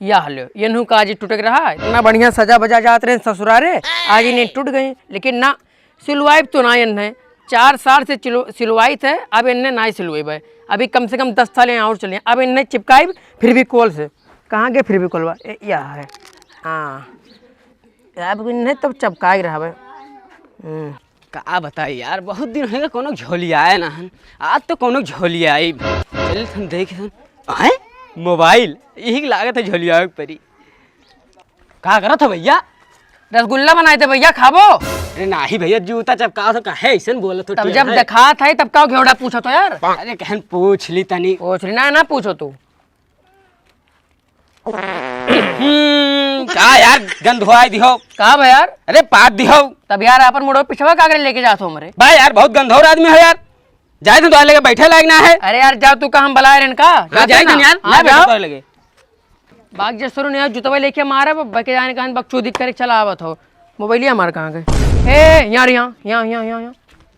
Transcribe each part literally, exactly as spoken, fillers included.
या हलो, ये नहू का आज टूटक रहा है। इतना बढ़िया सजा बजा जात रहे ससुरारे, आज इन्हें टूट गई। लेकिन ना, सिलवाइब तो ना इन्हें, चार साल से चिलो-, सिलवाइत है, अब इन्हें ना सिलवाइब है। अभी कम से कम दस साल यहाँ और चले, अब इन्हें चिपकाइब फिर भी कोल से। कहाँ गए फिर भी कोलवा? ए, या है। हाँ, अब इन्हें तब चपकाई रहबे। हम्म। का बताई यार, बहुत दिन होइगा कोनो झोलियाए ना हन। आज तो कोनो झोलियाई। चल हम देखे हन। आए? मोबाइल। यही लागत है झोलियाए के परी। का करत हो भैया? रसगुल्ला बनाए थे भैया, खाबो? अरे नाही भैया, जूता चपकावत हो, काहे ऐसन बोलत हो तब टेढ़ जब है? देखात है तब का घेवड़ा पूछत हो यार? अरे कहन पूछ ली तनी। पूछ ली ना, ना पूछो तू। हम्म, का यार, गंधवाई दिहो। का बा यार? अरे, पाद दिहो। तब यार, आपन मुड़वा पिछवा का करे लेके जात हो हमरे? बा यार, बहुत गंधौर आदमी हो यार। जाए तो लेके बैठे लायक ना है। अरे यार, जाओ तू, का हम बलाए रहन का? हाँ, जाए तो यार, हाँ, ना बैठे जाओ। तोरे लगे। बाग जे सुनो नहीं, जुतवा लेके मारा, बके जाने कहन बकचोदी करे चला आवत हो। मोबाइलिया हमार कहाँ गए? ए, यहाँ रे, यहाँ, यहाँ, यहाँ, यहाँ, यहाँ।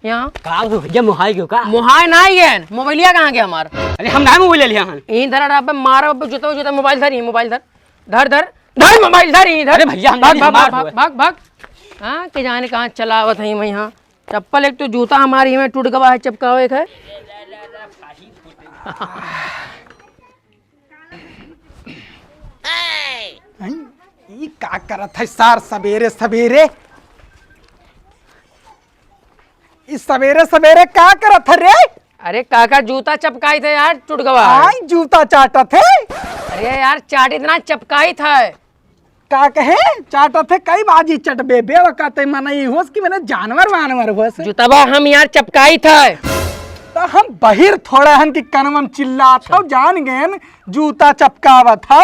यहाँ। का हो भैया, मोहाय गयो का? मोहाय ना ही है, मोबाइलिया कहाँ गया हमार? अरे हम ना मोबाइल ले लिया हन। इधर आ, अबे मारो, अबे जूता, जूता, मोबाइल धर, ये मोबाइल धर। धर, धर, धर मोबाइल धर, इधर। अरे भैया, हम भाग, नहीं भाग, हमार भाग, हुआ। भाग, भाग, भाग। हाँ, के जाने कहाँ चलावत है मैं यहाँ। चप्पल एक तो जूता हमारी में टूट गवा है, चपकावे के है। हैं? ई का करत है सार सबेरे सबेरे? ई सबेरे सबेरे का करत है रे? अरे काका, जूता चपकाइत है यार, टूट गवा है। आई जूता चाटत है? अरे यार, चाटित ना, चपकाइत है। का कहे? चाटत है, कई बाजी चटबे, बेवका ते मने ई होस कि मने जानवर वानवर होस। जुतवा हम यार चपकाइत है। तो हम बहिर थोड़ा हन कि कनवन चिल्लात हौ, जान गएन जूता चपकावत हौ।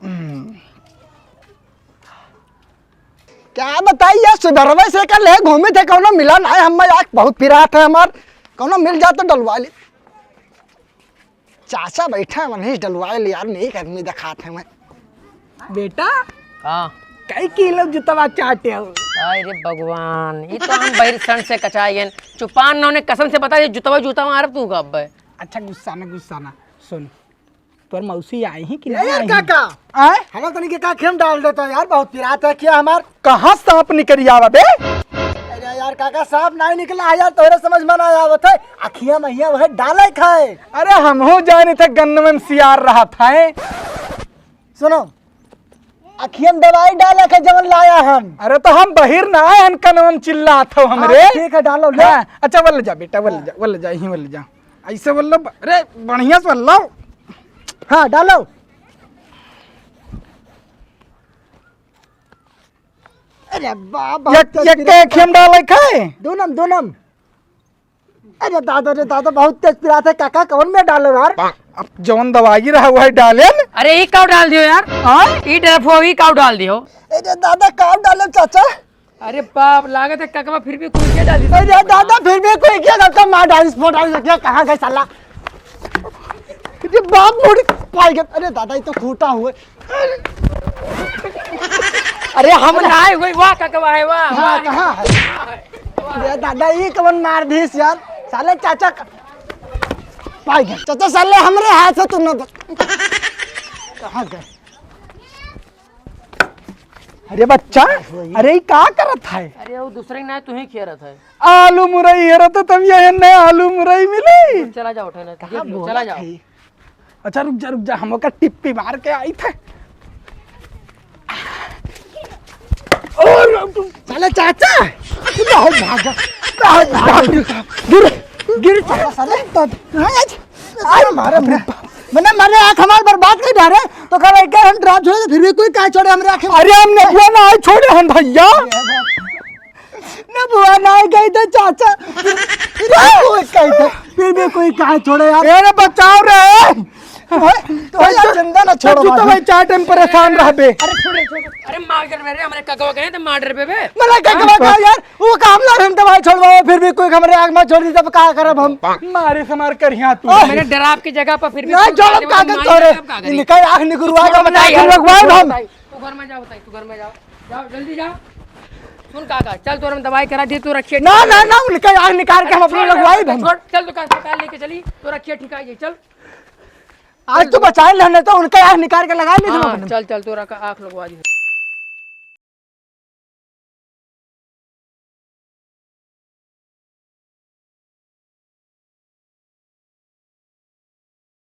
हम्म। क्या बताई यार, सुबेरवे से कल है घूमी थे, कौनो मिला ना है, हम यार बहुत पिरात है हमार, कौनो मिल जात तो डलवा ली। चाचा बैठा है, वहीं से डलवाए ले यार, नेक आदमी दिखात है मैं। बेटा, हाँ। कई किलो जुतवा चाटे हो? अरे भगवान, ये तो हम बहिर सन से कचाएन। चुपान ना उन्हें कसम से बता, ये जुतवा, जूता मारब तू का अब। अच्छा, गुस्सा ना, गुस्सा ना। सुन, तोर मौसी आई ही कि ए नहीं यार आई? काका, आय? हमार तनी के का खेम डाल देता यार, बहुत पिरात है क्या हमार? कहाँ सांप निकल आवा बे? अरे यार काका, सांप नहीं निकला है यार, तोहरे समझ में ना आवत है। अखिया महिया वह डाले खाए। अरे हमहू जानी थे गन्नवन सियार रहा था। सुनो, अखिया में दवाई डाले के जवन लाया हन। अरे तो हम बहिर ना आए हन, कनवन चिल्लात हो हमरे। हाँ, ठीक है, डालो, ले। हाँ, अच्छा, वल्ल जा बेटा, वल्ल जा, वल्ल जा, यहीं वल्ल जा। ऐसे वल्ल, अरे बढ़िया से वल्ल। हाँ, डालो। अरे बाप, बहुत एक, एक तेज के अखिया में डाले खाए। दोनम, दोनम। अरे दादा रे दादा, बहुत तेज पिरात है काका, कौन में डालो यार? अब जौन दवाई रहा वही डाले न। अरे ई काव डाल दियो यार। हाँ? ई डरफो ई काव डाल दियो। अरे दादा, काव डाले चाचा? अरे बाप, लागत है ककवा फिर भी कुछ के डाल दियो। अरे दादा, फिर भी कोई क्या करता, मार डालिस, फोड़ डालिस, क्या कहाँ गए साला? अरे बाप, मुड़ी पाई गए। अरे दादा, ये तो खूटा हुए। अरे हम ना आए हुए, वाह ककवा है, वाह, हाँ, वाह। कहाँ है? अरे दादा, ये कवन मार दीस यार? साले चाचा क-, पाई गए। चाचा साले हमरे हाथ से तू न ब-, कहाँ गए? अरे बच्चा, अरे ये का करत है? अरे वो दूसरे के ना, तू ही खेलत है। आलू मुरई हेरत है, तब ये ने आलू मुरई मिली। चला जाओ, उठा ना, कहाँ देख लो, बोलत चला जाओ। है? अच्छा रुक जा, रुक जा, हम ओकर टिप्पी मार के आई थे। और साले चाचा, बहुत भागा, बहुत भागा। गिर, गिर चाचा साले। हाँ, आज, आज मारे, मने मारे आँख हमार बर्बाद कर डारे, तो कर एक घंटा रात हो, फिर भी कोई का छोड़े हमरे आँख में। अरे हम नेबुआ ना आए छोड़े हम भैया। नेबुआ ना गई थे चाचा, फिर, फिर भी कोई कही थे, फिर भी कोई कहाँ छोड़े यार। अरे बचाओ रे। ओए, तो यार जिंदा ना छोड़ो तो बाबू। भाई चार टाइम परेशान रहबे। अरे छोड़, छोड़। अरे मार कर मेरे, हमरे ककवा गए तो मार डरबे बे। मने ककवा का यार, वो काम ला हम दवाई छोड़वाओ, फिर भी कोई हमरे आँख में छोड़ दी तब का करब हम? मारे से मार कर यहाँ तू। ओए। मैंने डराव की जगह पर फिर भी ना छोड़ जोड़ब दे, का वो कर मार तोरे। डरब का करी? इनका आँख निकरुआ छोड़ का बता, बताई यार, लगवाए छोड़ हम। बताई। तू घर में जा, बताई, तू घर में जा। जाओ, जल्दी जाओ। सुन काका, चल तोर हम दवाई करा दी, तू रखिए ना, ठीक ना, है। ना, उनका आँख निकाल के हम अपने छोड़, लगवाई छोड़, हम। छोड़, चल दुकान से काल लेके चली, तो रखिए ठीक है, चल। आज तू बचाए ले, नहीं तो उनका आँख निकाल के लगा ले हम हाँ, अपने। चल, चल, तोरा का आँख लगवा दी।